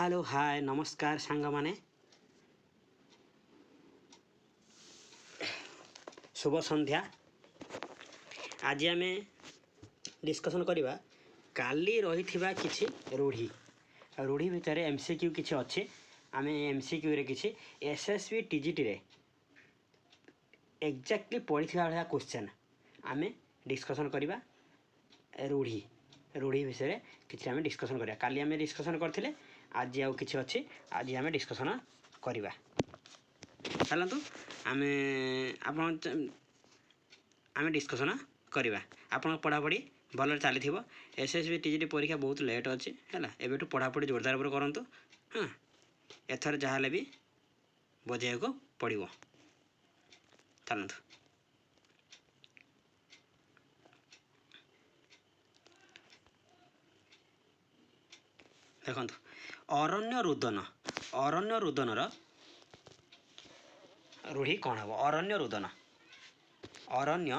Hello, ହାଏ, ନମସ୍କାର ସାଙ୍ଗମାନେ, ଶୁଭ ସନ୍ଧ୍ୟା। ଆଜି ଆମେ ଡିସ୍କସନ୍ କରିବା କାଲି ରହିଥିବା କିଛି ରୂଢ଼ି। ଆଉ ରୂଢ଼ି ଭିତରେ MCQ କିଛି ଅଛି। ଆମେ MCQରେ କିଛି SSB TGTରେ ଏକ୍ଜାକ୍ଟଲି ପଡ଼ିଥିବା ଭଳିଆ କ୍ୱେଶ୍ଚନ୍ ଆମେ ଡିସ୍କସନ୍ କରିବା। ରୂଢ଼ି ବିଷୟରେ କିଛି ଆମେ ଡିସ୍କସନ୍ କରିବା। କାଲି ଆମେ ଡିସ୍କସନ୍ କରିଥିଲେ, ଆଜି ଆଉ କିଛି ଅଛି, ଆଜି ଆମେ ଡିସ୍କସନ୍ କରିବା। ଚାଲନ୍ତୁ ଆପଣ ଆମେ ଡିସ୍କସନ୍ କରିବା। ଆପଣଙ୍କ ପଢ଼ାପଢ଼ି ଭଲରେ ଚାଲିଥିବ। SSB TGT ପରୀକ୍ଷା ବହୁତ ଲେଟ୍ ଅଛି, ହେଲା। ଏବେଠୁ ପଢ଼ାପଢ଼ି ଜୋରଦାର ଉପରେ କରନ୍ତୁ। ହଁ, ଏଥର ଯାହା ହେଲେ ବି ବଜାଇବାକୁ ପଡ଼ିବ। ଚାଲନ୍ତୁ, ଦେଖନ୍ତୁ, ଅରଣ୍ୟ ରୁଦନ। ଅରଣ୍ୟ ରୁଦନର ରୂଢ଼ି କ'ଣ ହେବ? ଅରଣ୍ୟ ରୁଦନ, ଅରଣ୍ୟ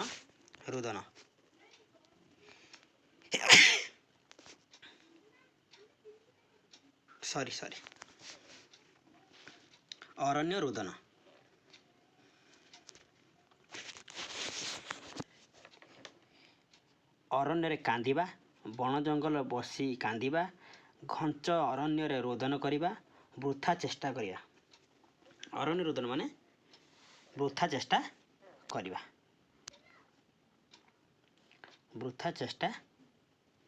ରୁଦନ, ସରି ସରି, ଅରଣ୍ୟ ରୁଦନ। ଅରଣ୍ୟରେ କାନ୍ଦିବା, ବଣ ଜଙ୍ଗଲ ବସି କାନ୍ଦିବା, ଘଞ୍ଚ ଅରଣ୍ୟରେ ରୋଦନ କରିବା, ବୃଥା ଚେଷ୍ଟା କରିବା। ଅରଣ୍ୟ ରୋଦନ ମାନେ ବୃଥା ଚେଷ୍ଟା କରିବା, ବୃଥା ଚେଷ୍ଟା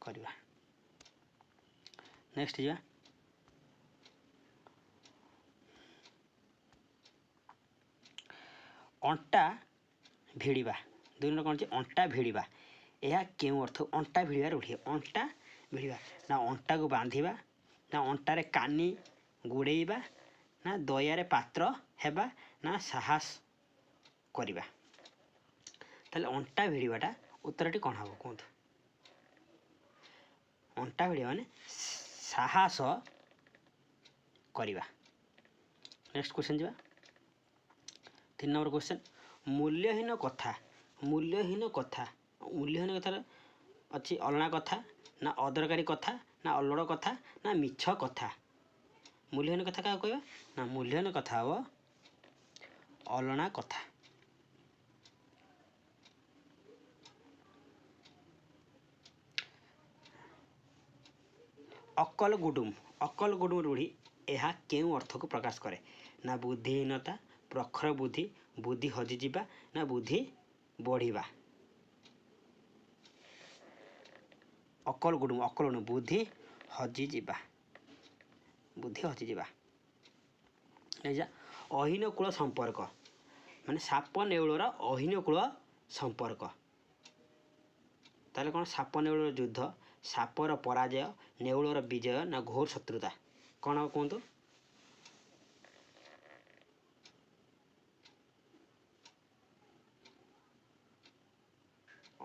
କରିବା। ନେକ୍ସଟ ଯିବା। ଅଣ୍ଟା ଭିଡ଼ିବା। ଦୁଇ ନମ୍ବର କ'ଣ ଅଛି? ଅଣ୍ଟା ଭିଡ଼ିବା, ଏହା କେଉଁ ଅର୍ଥ? ଅଣ୍ଟା ଭିଡ଼ିବା ରୂଢ଼ି। ଅଣ୍ଟା ଭିଡ଼ିବା ନା ଅଣ୍ଟାକୁ ବାନ୍ଧିବା, ନା ଅଣ୍ଟାରେ କାନି ଗୁଡ଼େଇବା, ନା ଦୟାରେ ପାତ୍ର ହେବା, ନା ସାହସ କରିବା। ତାହେଲେ ଅଣ୍ଟା ଭିଡ଼ିବାଟା ଉତ୍ତରଟି କ'ଣ ହେବ କୁହନ୍ତୁ? ଅଣ୍ଟା ଭିଡ଼ିବା ମାନେ ସାହସ କରିବା। ନେକ୍ସଟ କ୍ୱେଶ୍ଚନ୍ ଯିବା, 3 ନମ୍ବର କ୍ୱେଶ୍ଚନ୍। ମୂଲ୍ୟହୀନ କଥା। ମୂଲ୍ୟହୀନ କଥା, ମୂଲ୍ୟହୀନ କଥାର ଅଛି ଅଲଣା କଥା, ନା ଅଦରକାରୀ କଥା, ନା ଅଲୋଡ଼ କଥା, ନା ମିଛ କଥା। ମୂଲ୍ୟହୀନ କଥା କାହାକୁ କହିବା? ନା ମୂଲ୍ୟହୀନ କଥା ହେବ ଅଲଣା କଥା। ଅକଲ ଗୁଡୁମ। ଅକଲ ଗୁଡୁମ ରୂଢ଼ି, ଏହା କେଉଁ ଅର୍ଥକୁ ପ୍ରକାଶ କରେ? ନା ବୁଦ୍ଧିହୀନତା, ପ୍ରଖର ବୁଦ୍ଧି, ବୁଦ୍ଧି ହଜିଯିବା, ନା ବୁଦ୍ଧି ବଢ଼ିବା। ଅକଲ ଗୁଡୁମ, ଅକଲ ଗୁଡୁମ, ବୁଦ୍ଧି ହଜିଯିବା, ବୁଦ୍ଧି ହଜିଯିବା। ଅହିନ କୂଳ ସମ୍ପର୍କ ମାନେ ସାପ ନେଉଳର ଅହିନ କୂଳ ସମ୍ପର୍କ। ତାହେଲେ କ'ଣ? ସାପ ନେଉଳର ଯୁଦ୍ଧ, ସାପର ପରାଜୟ, ନେଉଳର ବିଜୟ, ନା ଘୋର ଶତ୍ରୁତା। କ'ଣ ହେବ କୁହନ୍ତୁ?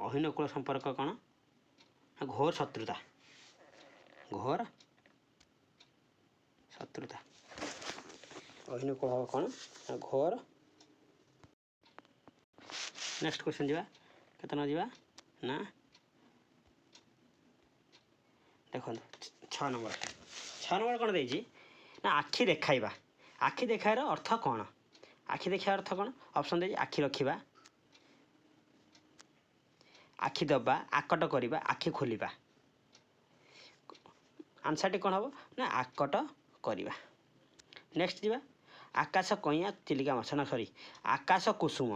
ଅହିନ କୂଳ ସମ୍ପର୍କ କ'ଣ? ନା ଘୋର ଶତ୍ରୁତା, ଘୋର ଶତ୍ରୁତା। ଅହିନ କୂଳ ହେବ କ'ଣ? ନା ଘୋର। ନେକ୍ସଟ କ୍ୱେଶ୍ଚନ୍ ଯିବା। କେତେ ନ ଯିବା ନା ଦେଖନ୍ତୁ, 6 ନମ୍ବର। 6 ନମ୍ବର କ'ଣ ଦେଇଛି ନା ଆଖି ଦେଖାଇବା। ଆଖି ଦେଖାଇବାର ଅର୍ଥ କ'ଣ? ଆଖି ଦେଖାଇବା ଅର୍ଥ କ'ଣ? ଅପସନ୍ ଦେଇଛି ଆଖି ରଖିବା, ଆଖି ଦେବା, ଆକଟ କରିବା, ଆଖି ଖୋଲିବା। ଆନ୍ସର୍ଟି କ'ଣ ହେବ? ନା ଆକଟ କରିବା। ନେକ୍ସଟ ଯିବା। ଆକାଶ କଇଁଆ ଚିଲିକା ମାଛ, ନା ସରି, ଆକାଶ କୁସୁମ।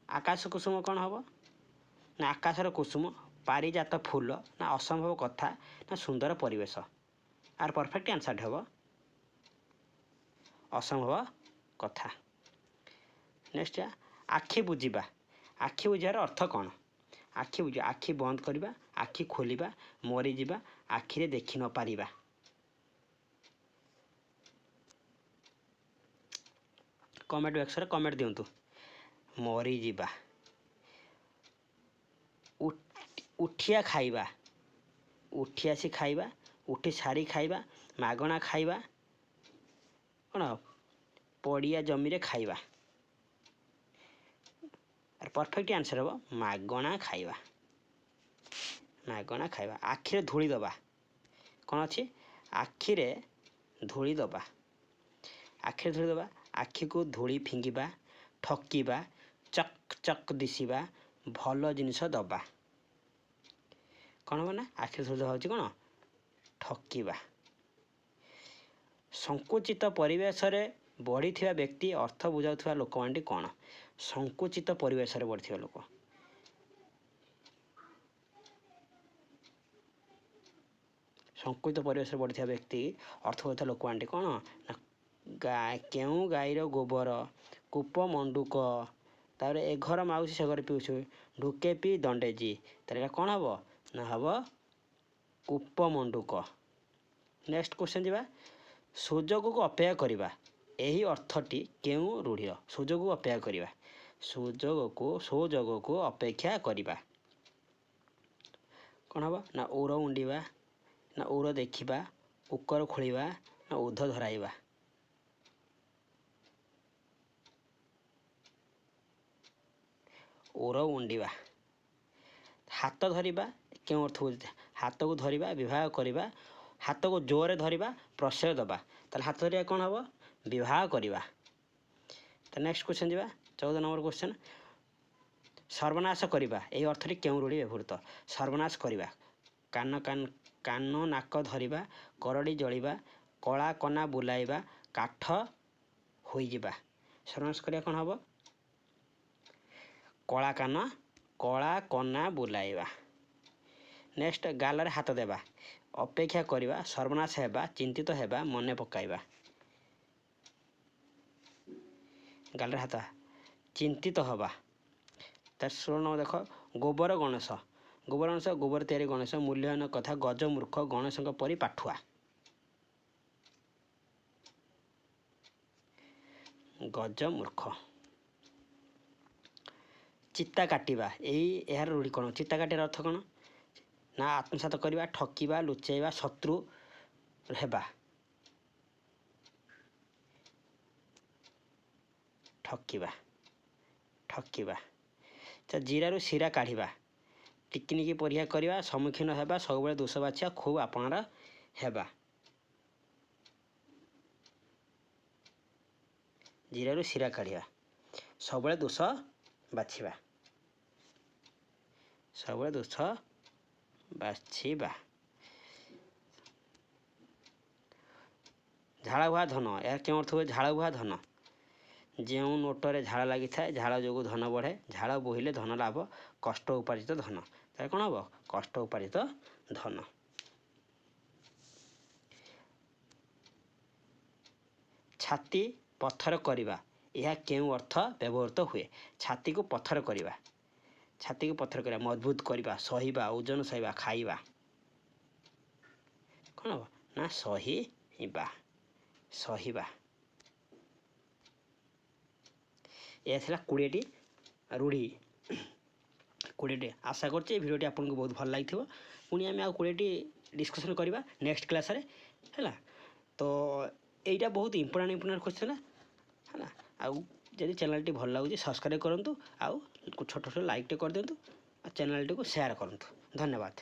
ଆକାଶ କୁସୁମ କ'ଣ ହେବ? ନା ଆକାଶର କୁସୁମ, ପାରିଜାତ ଫୁଲ, ନା ଅସମ୍ଭବ କଥା, ନା ସୁନ୍ଦର ପରିବେଶ। ଆର ପରଫେକ୍ଟ ଆନ୍ସର୍ଟି ହେବ ଅସମ୍ଭବ କଥା। ନେକ୍ସଟ, ଆଖି ବୁଜିବା। ଆଖି ବୁଜିବାର ଅର୍ଥ କ'ଣ? ଆଖି ବୁଜିବା, ଆଖି ବନ୍ଦ କରିବା, ଆଖି ଖୋଲିବା, ମରିଯିବା, ଆଖିରେ ଦେଖି ନ ପାରିବା। କମେଣ୍ଟ ବକ୍ସରେ କମେଣ୍ଟ ଦିଅନ୍ତୁ। ମରିଯିବା। ଉଠିଆ ଖାଇବା, ଉଠି ଆସି ଖାଇବା, ଉଠି ସାରି ଖାଇବା, ମାଗଣା ଖାଇବା, କ'ଣ ପଡ଼ିଆ ଜମିରେ ଖାଇବା। ପରଫେକ୍ଟ ଆନ୍ସର୍ ହେବ ମାଗଣା ଖାଇବା, ମାଗଣା ଖାଇବା। ଆଖିରେ ଧୂଳି ଦେବା କ'ଣ ଅଛି? ଆଖିରେ ଧୂଳି ଦେବା। ଆଖିରେ ଧୂଳି ଦେବା, ଆଖିକୁ ଧୂଳି ଫିଙ୍ଗିବା, ଠକିବା, ଚକ୍ ଚକ୍ ଦିଶିବା, ଭଲ ଜିନିଷ ଦେବା। କ'ଣ ହେବ ନା ଆଖିରେ ଧୂଳି ଦେବା ହେଉଛି କ'ଣ? ଠକିବା। ସଂକୁଚିତ ପରିବେଶରେ ବଢ଼ିଥିବା ବ୍ୟକ୍ତି ଅର୍ଥ ବୁଝାଉଥିବା ଲୋକମାନଟି କ'ଣ? ସଂକୁଚିତ ପରିବେଶରେ ବଢ଼ିଥିବା ଲୋକ। ସଂକୁଚିତ ପରିବେଶରେ ବଢ଼ିଥିବା ବ୍ୟକ୍ତି ଅର୍ଥ ବୁଝାଉଥିବା ଲୋକମାନଟି କ'ଣ ନା କେଉଁ ଗାଈର ଗୋବର, କୂପ ମଣ୍ଡୁକ, ତାପରେ ଏ ଘର ମାଉସୀ ସେ ଘରେ ପିଉସୀ, ଢୁକେ ପି ଦଣ୍ଡେ ଜି। ତାହେଲେ ଏଇଟା କ'ଣ ହେବ ନା ହେବ କୂପ ମଣ୍ଡୁକ। ନେକ୍ସଟ କ୍ୱେଶ୍ଚନ୍ ଯିବା। ସୁଯୋଗକୁ ଅପେକ୍ଷା କରିବା, ଏହି ଅର୍ଥଟି କେଉଁ ରୂଢ଼ିର? ସୁଯୋଗକୁ ଅପେକ୍ଷା କରିବା, ସୁଯୋଗକୁ ଅପେକ୍ଷା କରିବା କ'ଣ ହେବ ନା ଔର ଉଣ୍ଡିବା, ନା ଔର ଦେଖିବା, ଉକର ଖୋଳିବା, ନା ଉଧ ଧରାଇବା। ଔର ଉଣ୍ଡିବା। ହାତ ଧରିବା କେଉଁ ଅର୍ଥ ବୁଝିଥାଏ? ହାତକୁ ଧରିବା, ବିବାହ କରିବା, ହାତକୁ ଜୋରରେ ଧରିବା, ପ୍ରଶ୍ରୟ ଦେବା। ତାହେଲେ ହାତ ଧରିବା କ'ଣ ହେବ? ବିବାହ କରିବା। ତ ନେକ୍ସଟ କ୍ୱେଶ୍ଚନ୍ ଯିବା, 14 ନମ୍ବର କ୍ୱେଶ୍ଚନ୍। ସର୍ବନାଶ କରିବା, ଏହି ଅର୍ଥଟି କେଉଁ ରୂଢ଼ି ବ୍ୟବହୃତ? ସର୍ବନାଶ କରିବା, କାନ କାନ କାନ ନାକ ଧରିବା, କରଡ଼ି ଜଳିବା, କଳା କନା ବୁଲାଇବା, କାଠ ହୋଇଯିବା। ସର୍ବନାଶ କରିବା କ'ଣ ହେବ? କଳା କାନ, କଳା କନା ବୁଲାଇବା। ନେକ୍ସଟ, ଗାଲରେ ହାତ ଦେବା, ଅପେକ୍ଷା କରିବା, ସର୍ବନାଶ ହେବା, ଚିନ୍ତିତ ହେବା, ମନେ ପକାଇବା। ଗାଲରେ ହାତ, ଚିନ୍ତିତ ହେବା। ତାର 16 ନମ୍ବର ଦେଖ, ଗୋବର ଗଣେଶ, ଗୋବର ଗଣେଶ, ଗୋବର ତିଆରି ଗଣେଶ, ମୂଲ୍ୟହୀନ କଥା, ଗଜ ମୂର୍ଖ, ଗଣେଶଙ୍କ ପରି ପାଠୁଆ। ଗଜ ମୂର୍ଖ। ଚିତା କାଟିବା, ଏହାର ରୂଢ଼ି କ'ଣ? ଚିତା କାଟିବାର ଅର୍ଥ କ'ଣ ନା ଆତ୍ମସାତ କରିବା, ଠକିବା, ଲୁଚାଇବା, ଶତ୍ରୁ ହେବା। ଠକିବା, ଠକିବା। ଜିରାରୁ ଶିରା କାଢ଼ିବା, ଟିକିନିକି ପରୀକ୍ଷା କରିବା, ସମ୍ମୁଖୀନ ହେବା, ସବୁବେଳେ ଦୋଷ ବାଛିବା, ଖୁବ୍ ଆପଣାର ହେବା। ଜିରାରୁ ଶିରା କାଢ଼ିବା, ସବୁବେଳେ ଦୋଷ ବାଛିବା, ସବୁବେଳେ ଦୋଷ ବାଛିବା। ଝାଳବୁହା ଧନ, ଏହା କେଉଁ ଅର୍ଥ ହୁଏ? ଝାଳବୁହା ଧନ, ଯେଉଁ ନୋଟରେ ଝାଳ ଲାଗିଥାଏ, ଝାଳ ଯୋଗୁଁ ଧନ ବଢ଼େ, ଝାଳ ବୋହିଲେ ଧନ ଲାଭ, କଷ୍ଟ ଉପାର୍ଜିତ ଧନ। ତାହେଲେ କ'ଣ ହେବ? କଷ୍ଟ ଉପାର୍ଜିତ ଧନ। ଛାତି ପଥର କରିବା, ଏହା କେଉଁ ଅର୍ଥ ବ୍ୟବହୃତ ହୁଏ? ଛାତିକୁ ପଥର କରିବା, ଛାତିକୁ ପଥର କରିବା, ମଜବୁତ କରିବା, ସହିବା, ଓଜନ ସହିବା, ଖାଇବା। କ'ଣ ହେବ ନା ସହିବା, ସହିବା। ଏହା ଥିଲା 20ଟି ରୂଢ଼ି, 20ଟି। ଆଶା କରୁଛି ଏ ଭିଡ଼ିଓଟି ଆପଣଙ୍କୁ ବହୁତ ଭଲ ଲାଗିଥିବ। ପୁଣି ଆମେ ଆଉ 20ଟି ଡିସ୍କସନ୍ କରିବା ନେକ୍ସଟ କ୍ଲାସ୍ରେ, ହେଲା। ତ ଏଇଟା ବହୁତ ଇମ୍ପୋର୍ଟାଣ୍ଟ କ୍ୱେଶ୍ଚନ୍, ହେଲା। ଆଉ ଯଦି ଚ୍ୟାନେଲ୍ଟି ଭଲ ଲାଗୁଛି ସବସ୍କ୍ରାଇବ୍ କରନ୍ତୁ, ଆଉ ଛୋଟ ଛୋଟ ଲାଇକ୍ଟେ କରିଦିଅନ୍ତୁ, ଆଉ ଚ୍ୟାନେଲ୍ଟିକୁ ସେୟାର କରନ୍ତୁ। ଧନ୍ୟବାଦ।